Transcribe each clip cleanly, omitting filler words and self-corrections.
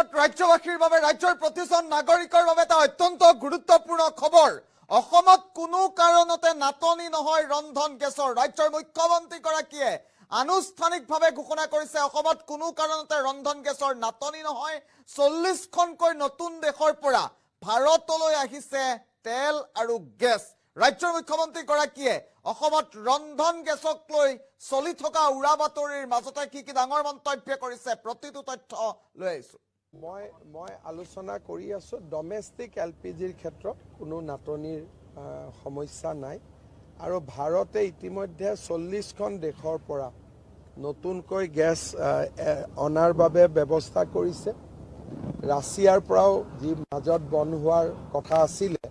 মুহূৰ্তত ৰাজ্যবাসীৰ বাবে, ৰাজ্যৰ প্ৰতিজন নাগৰিকৰ বাবে এটা অত্যন্ত গুৰুত্বপূৰ্ণ খবৰ। অসমত কোনো কাৰণতে নাটনি নহয় ৰন্ধন গেছৰ। ৰাজ্যৰ মুখ্যমন্ত্ৰীগৰাকীয়ে আনুষ্ঠানিকভাৱে ঘোষণা কৰিছে, অসমত কোনো কাৰণতে ৰন্ধন গেছৰ নাটনি নহয়। 40খনকৈ নতুন দেশৰ পৰা ভাৰতলৈ আহিছে তেল আৰু গেছ। ৰাজ্যৰ মুখ্যমন্ত্ৰীগৰাকীয়ে অসমত ৰন্ধন গেছক লৈ চলি থকা উৰা বাতৰিৰ মাজতে কি কি ডাঙৰ মন্তব্য কৰিছে, প্ৰতিটো তথ্য লৈ আহিছো। মই আলোচনা কৰি আছোঁ, ডমেষ্টিক এলপিজিৰ ক্ষেত্ৰত কোনো নাটনিৰ সমস্যা নাই আৰু ভাৰতে ইতিমধ্যে 40খন দেশৰ পৰা নতুনকৈ গেছ অনাৰ বাবে ব্যৱস্থা কৰিছে। ৰাছিয়াৰ পৰাও যি মাজত বন্ধ হোৱাৰ কথা আছিলে,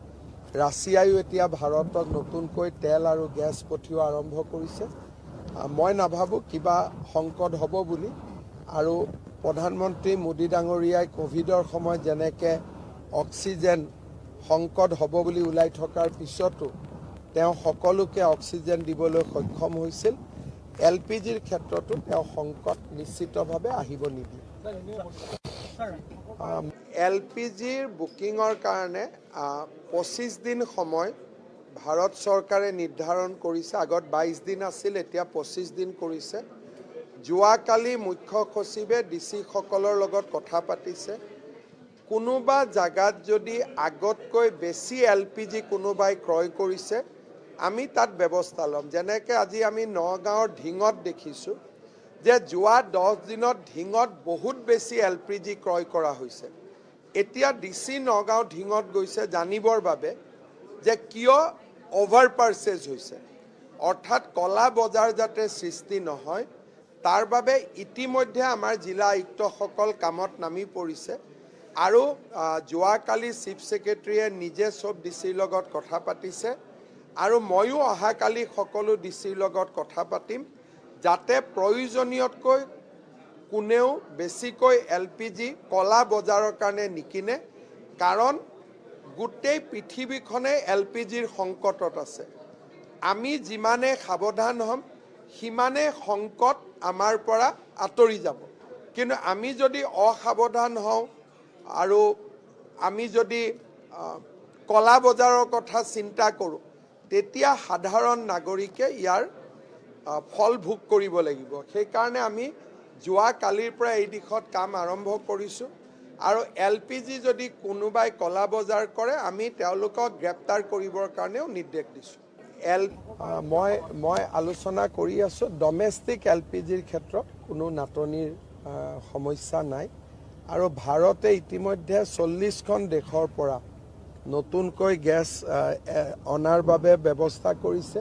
ৰাছিয়ায়ো এতিয়া ভাৰতক নতুনকৈ তেল আৰু গেছ পঠিওৱা আৰম্ভ কৰিছে। মই নাভাবোঁ কিবা সংকট হ'ব বুলি। আৰু প্ৰধানমন্ত্ৰী মোদী ডাঙৰীয়াই ক'ভিডৰ সময়ত যেনেকৈ অক্সিজেন সংকট হ'ব বুলি ওলাই থকাৰ পিছতো তেওঁ সকলোকে অক্সিজেন দিবলৈ সক্ষম হৈছিল, এলপিজিৰ ক্ষেত্ৰতো তেওঁ সংকট নিশ্চিতভাৱে আহিব নিদিয়ে। এলপিজিৰ বুকিঙৰ কাৰণে 25 দিন সময় ভাৰত চৰকাৰে নিৰ্ধাৰণ কৰিছে। আগত 22 দিন আছিল, এতিয়া 25 দিন কৰিছে। যোৱাকালি মুখ্য সচিবে ডিচিসকলৰ লগত কথা পাতিছে। কোনোবা জাগাত যদি আগতকৈ বেছি এলপিজি কোনোবাই ক্ৰয় কৰিছে, আমি তাত ব্যৱস্থা ল'ম। যেনেকৈ আজি আমি নগাঁৱৰ ঢিঙত দেখিছোঁ যে যোৱা 10 দিনত ঢিঙত বহুত বেছি এলপিজি ক্ৰয় কৰা হৈছে। এতিয়া ডিচি নগাঁও ঢিঙত গৈছে জানিবৰ বাবে যে কিয় অভাৰ পাৰ্চেজ হৈছে। অৰ্থাৎ কলা বজাৰ যাতে সৃষ্টি নহয়, তাৰ বাবে ইতিমধ্যে আমাৰ জিলা আয়ুক্তসকল কামত নামি পৰিছে আৰু যোৱাকালি চিফ ছেক্ৰেটেৰীয়ে নিজে চব ডিচিৰ লগত কথা পাতিছে আৰু ময়ো অহাকালি সকলো ডিচিৰ লগত কথা পাতিম, যাতে প্ৰয়োজনীয়তকৈ কোনেও বেছিকৈ এলপিজি কলা বজাৰৰ কাৰণে নিকিনে। কাৰণ গোটেই পৃথিৱীখনে এলপিজিৰ সংকটত আছে। আমি যিমানে সাৱধান হ'ম, সিমানে সংকট আমাৰ পৰা আঁতৰি যাব। কিন্তু আমি যদি অসাৱধান হওঁ আৰু আমি যদি কলা বজাৰৰ কথা চিন্তা কৰোঁ, তেতিয়া সাধাৰণ নাগৰিকে ইয়াৰ ফল ভোগ কৰিব লাগিব। সেইকাৰণে আমি যোৱা কালিৰ পৰা এই দিশত কাম আৰম্ভ কৰিছোঁ আৰু এলপিজি যদি কোনোবাই কলা বজাৰ কৰে, আমি তেওঁলোকক গ্ৰেপ্তাৰ কৰিবৰ কাৰণেও নিৰ্দেশ দিছোঁ। মই আলোচনা কৰি আছোঁ, ডমেষ্টিক এলপিজিৰ ক্ষেত্ৰত কোনো নাটনিৰ সমস্যা নাই আৰু ভাৰতে ইতিমধ্যে 40খন দেশৰ পৰা নতুনকৈ গেছ অনাৰ বাবে ব্যৱস্থা কৰিছে।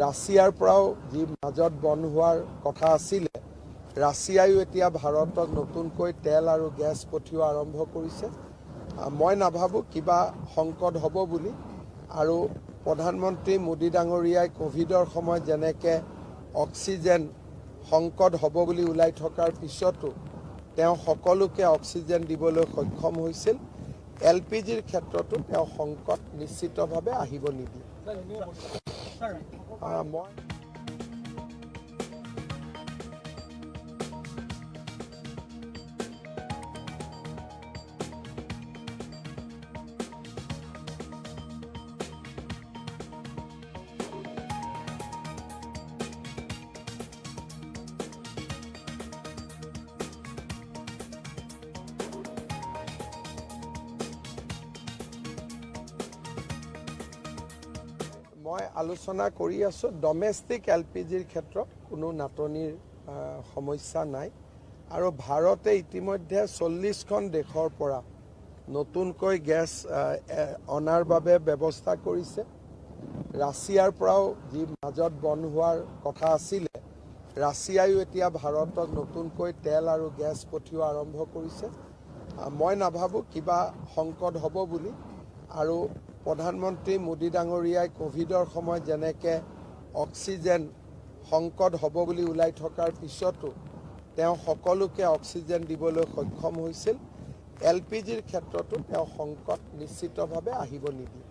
ৰাছিয়াৰ পৰাও যি মাজত বন্ধ হোৱাৰ কথা আছিলে, ৰাছিয়ায়ো এতিয়া ভাৰতক নতুনকৈ তেল আৰু গেছ পঠিওৱা আৰম্ভ কৰিছে। মই নাভাবোঁ কিবা সংকট হ'ব বুলি। আৰু প্ৰধানমন্ত্ৰী মোদী ডাঙৰীয়াই ক'ভিডৰ সময়ত যেনেকৈ অক্সিজেন সংকট হ'ব বুলি ওলাই থকাৰ পিছতো তেওঁ সকলোকে অক্সিজেন দিবলৈ সক্ষম হৈছিল, এলপিজিৰ ক্ষেত্ৰতো তেওঁ সংকট নিশ্চিতভাৱে আহিব নিদিয়ে। মই আলোচনা কৰি আছোঁ, ডমেষ্টিক এলপিজিৰ ক্ষেত্ৰত কোনো নাটনিৰ সমস্যা নাই আৰু ভাৰতে ইতিমধ্যে 40খন দেশৰ পৰা নতুনকৈ গেছ অনাৰ বাবে ব্যৱস্থা কৰিছে। ৰাছিয়াৰ পৰাও যি মাজত বন্ধ হোৱাৰ কথা আছিলে, ৰাছিয়ায়ো এতিয়া ভাৰতক নতুনকৈ তেল আৰু গেছ পঠিওৱা আৰম্ভ কৰিছে। মই নাভাবোঁ কিবা সংকট হ'ব বুলি। আৰু প্ৰধানমন্ত্ৰী মোদী ডাঙৰীয়াই ক'ভিডৰ সময়ত যেনেকৈ অক্সিজেন সংকট হ'ব বুলি ওলাই থকাৰ পিছতো তেওঁ সকলোকে অক্সিজেন দিবলৈ সক্ষম হৈছিল, এলপিজিৰ ক্ষেত্ৰতো তেওঁ সংকট নিশ্চিতভাৱে আহিব নিদিয়ে।